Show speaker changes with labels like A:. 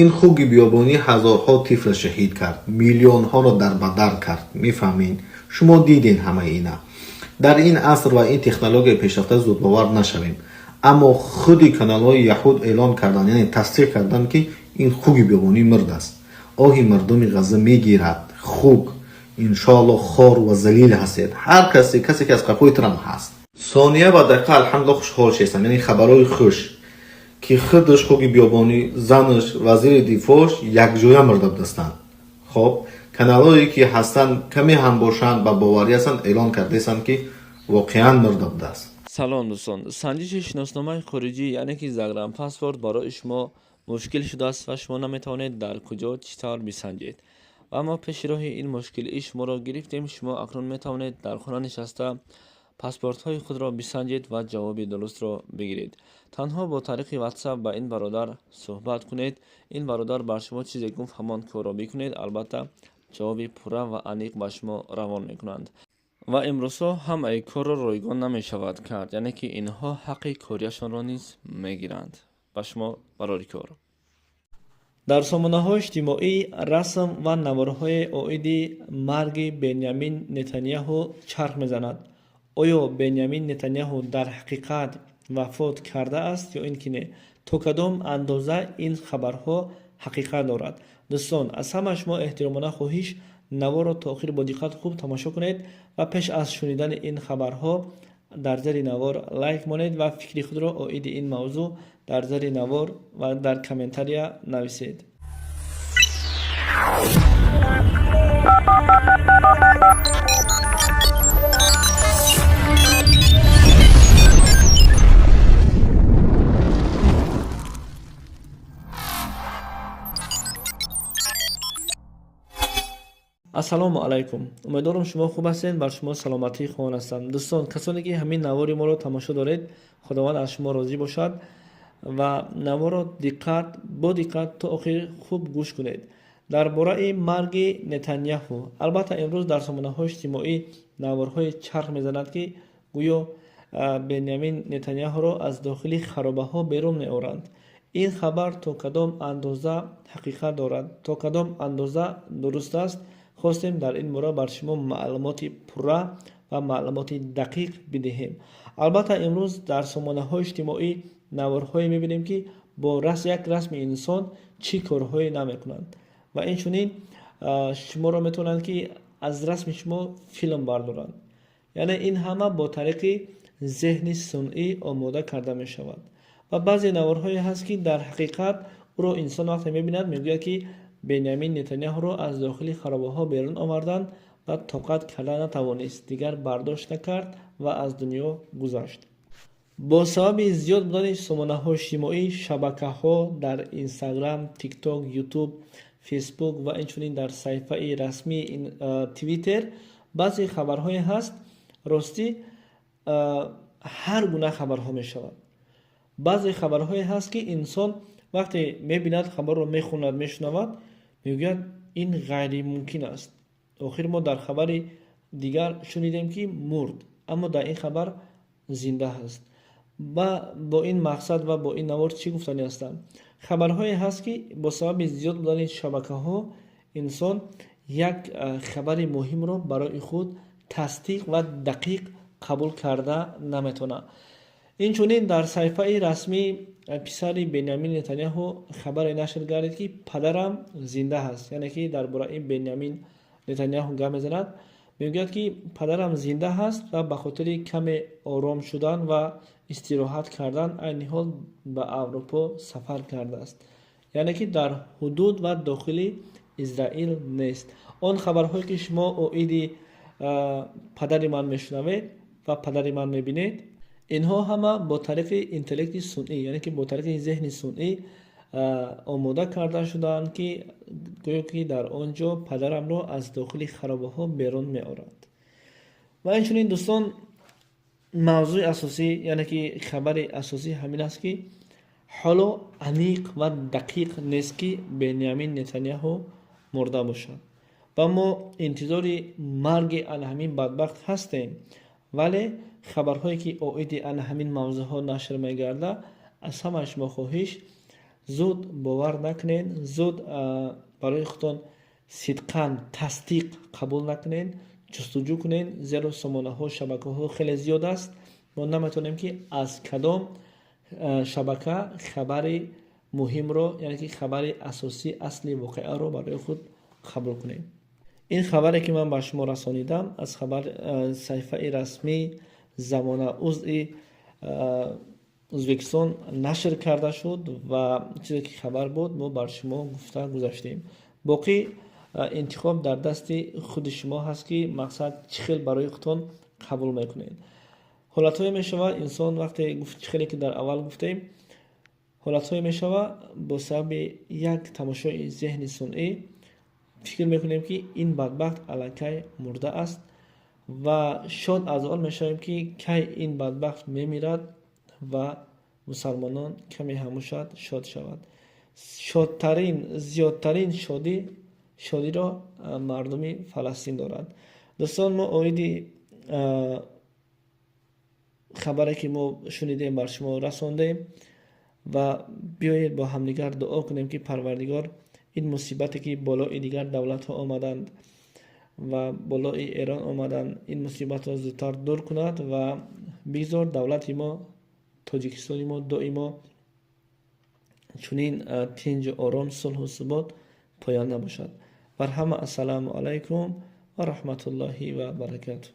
A: Ин хуги биёбонӣ ҳазорҳо тифла шаҳид кард, миллионҳоро дарбадар кард. Мефаҳмед, шумо диден ҳамаи ина. Дар ин аср ва ин технологияи пешрафта зудбовар нашавем, аммо худи каналҳои яҳуд эълон карданд, яъне тасдиқ карданд, ки ин хуги биёбонӣ мурд аст. Оҳи мардуми Ғазза мегирад. Хуг, иншоалло, хор ва залил ҳастед, ҳар касе, касе ки аз қафои Трамп ҳаст. Сония ва дақиқа, алҳамдулилла, хушҳол шестам, яъне хабарҳои хуш, ки худаш хуги биёбонӣ, занаш, вазири дифоъш якҷоя мурда будастанд. Хоб, каналҳое ки ҳастанд, каме ҳам бошанд, ба боварӣ ҳастанд, эълон кардаистанд, ки воқеан мурда будааст.
B: Салом, дӯстон! Санҷиши шиносномаи хориҷӣ, яъне ки загранпаспорт, барои шумо мушкил шудааст ва шумо наметавонед дар куҷо, чӣ тавр бисанҷед. Ва мо пеши роҳи ин мушкилии шуморо гирифтем. Шумо акнун метавонед дар хона нишаста паспортҳои худро бисанҷед ва ҷавоби дурустро бигиред. Танҳо бо тариқи Ватсап ба ин бародар суҳбат кунед. Ин бародар бар шумо чизе гуфт, ҳамон корро бикунед. Албатта, ҷавоби пурра ва аниқ ба шумо равон мекунанд. Ва имрӯзҳо ҳамаи корро ройгон намешавад кард, яъне ки инҳо ҳаққи кориашонро низ мегиранд. Ба шумо барори кор. Дар сомонаҳои иҷтимоӣ расм ва наворҳои оиди марги Бенямин Нетаняҳу чарх мезанад. Оё Бенямин Нетаняҳу дар ҳақиқат вафот кардааст ё ин ки не? То кадом андоза ин хабарҳо ҳақиқат дорад? Дӯстон, аз ҳама шумо эҳтиромона хоҳиш: наворро то охир бо диққат хуб тамошо кунед ва пеш аз шунидани ин хабарҳо дар зери навор лайк монед ва фикри худро оиди ин мавзӯъ дар зери навор ва дар комментария нависед. Ассалому алайкум! Умедворам, шумо хуб ҳастед, бар шумо саломатӣ хоҳон ҳастам. Дӯстон, касоне ки ҳамин навори моро тамошо доред, Худованд аз шумо розӣ бошад ва наворро диққат бо диққат то охир хуб гӯш кунед. Дар бораи марги Нетанияҳу, албатта, имрӯз дар сомонаҳои иҷтимоӣ наворҳое чарх мезанад, ки гӯё Бенямин Нетанияҳуро аз дохили харобаҳо берун меоранд. Ин хабар то кадом андоза ҳақиқат дорад, то кадом андоза дуруст аст? Хостем дар ин бора бар шумо маълумоти пурра ва маълумоти дақиқ бидиҳем. Албатта, имрӯз дар сомонаҳои иҷтимоӣ наворҳое мебинем, ки бо як расми инсон чӣ корҳое намекунанд ва инчунин шуморо метавонанд, ки аз расми шумо филм бардоранд. Яъне ин ҳама бо тариқи зеҳни сунъӣ омода карда мешавад. Ва баъзе наворҳое ҳаст, ки дар ҳақиқат ӯро инсон вақте мебинад, мегӯяд, ки Бенямин Нетаняҳуро аз дохили харобаҳо берун оварданд ва тоқат карда натавонист, дигар бардошт накард ва аз дунё гузашт. Бо сабаби зиёд будани сомонаҳои иҷтимоӣ, шабакаҳо дар Инстаграм, Тикток, Ютуб, Фейсбук ва инчунин дар саҳифаи расмии Твиттер баъзе хабарҳое ҳаст. Ростӣ, ҳар гуна хабарҳо мешавад. Баъзе хабарҳое ҳаст, ки инсон вақте мебинад, хабарро мехонад, мешунавад, мегӯяд, ин ғайримумкин аст. Охир мо дар хабари дигар шунидем, ки мурд, аммо дар ин хабар зинда ҳаст. Ва бо ин мақсад ва бо ин навор чӣ гуфтанӣ ҳастам? Хабарҳое ҳаст, ки бо сабаби зиёд будани шабакаҳо инсон як хабари муҳимро барои худ тасдиқ ва дақиқ қабул карда наметавонад. Инчунин дар саҳифаи расмии писари Бенямин Нетаняҳу хабаре нашр гардид, ки падарам зинда ҳаст. Яъне ки дар бораи Бенямин Нетаняҳу гап мезанад, мегӯяд, ки падарам зинда ҳаст ва ба хотири каме ором шудан ва истироҳат кардан айни ҳол ба Аврупо сафар кардааст, яъне ки дар ҳудуд ва дохили Израил нест. Он хабарҳое ки шумо оиди падари ман мешунавед ва падари ман мебинед, инҳо ҳама бо тариқи интеллекти сунъӣ, яъне ки бо тариқи зеҳни сунъӣ омода карда шудаанд, ки гӯё ки дар он ҷо падарамро аз дохили харобаҳо берун меоранд. Ва инчунин, дӯстон, мавзӯи асосӣ, яъне ки хабари асосӣ ҳамин аст, ки ҳоло аниқ ва дақиқ нест, ки Бенямин Нетаняҳу мурда бошад ва мо интизори марги ана ҳамин бадбахт ҳастем. Вале хабарҳое ки оиди ана ҳамин мавзӯъҳо нашр мегардад, аз ҳамаи шумо хоҳиш: Зуд бовар накунед, зуд барои худтон сидқан тасдиқ қабул накунед, ҷустуҷӯ кунед, зеро сомонаҳо, шабакаҳо хеле зиёд аст. Мо наметавонем, ки аз кадом шабака хабари муҳимро, яъне ки хабари асосӣ, асли воқеаро барои худ қабул кунем. Ин хабаре, ки ман ба шумо расонидам, аз хабар саҳифаи расмии Замона узви Ӯзбекистон нашр карда шуд ва чизе ки хабар буд, мо бар шумо гуфта гузаштем. Боқӣ интихоб дар дасти худи шумо ҳаст, ки мақсад чӣ хел барои худтон қабул мекунед. Ҳолатҳое мешавад, инсон вақте чӣ хеле ки дар аввал гуфтем, ҳолатҳое мешавад, бо сабаби як тамошои зеҳни сунъӣ фикр мекунем, ки ин бадбахт аллакай мурда аст, ва шод аз он мешавем, ки кай ин бадбахт мемирад ва мусалмонон каме ҳамушад шод шавад. Шодтарин, зиёдтарин шодӣ, шодиро мардуми Фаластин дорад. Дӯстон, мо оиди хабаре, ки мо шунидем, бар шумо расондем ва биёед бо ҳамдигар дуо кунем, ки Парвардигор ин мусибате, ки болои дигар давлатҳо омаданд ва болои Эрон омаданд, ин мусибатро зудтар дур кунад ва бигзор давлати мо, Тоҷикистони мо, доимо чунин тинҷу ором, сулҳу субот поянда бошад. Бар ҳама ассалому алайкум ва раҳматуллоҳи ва баракатуҳ.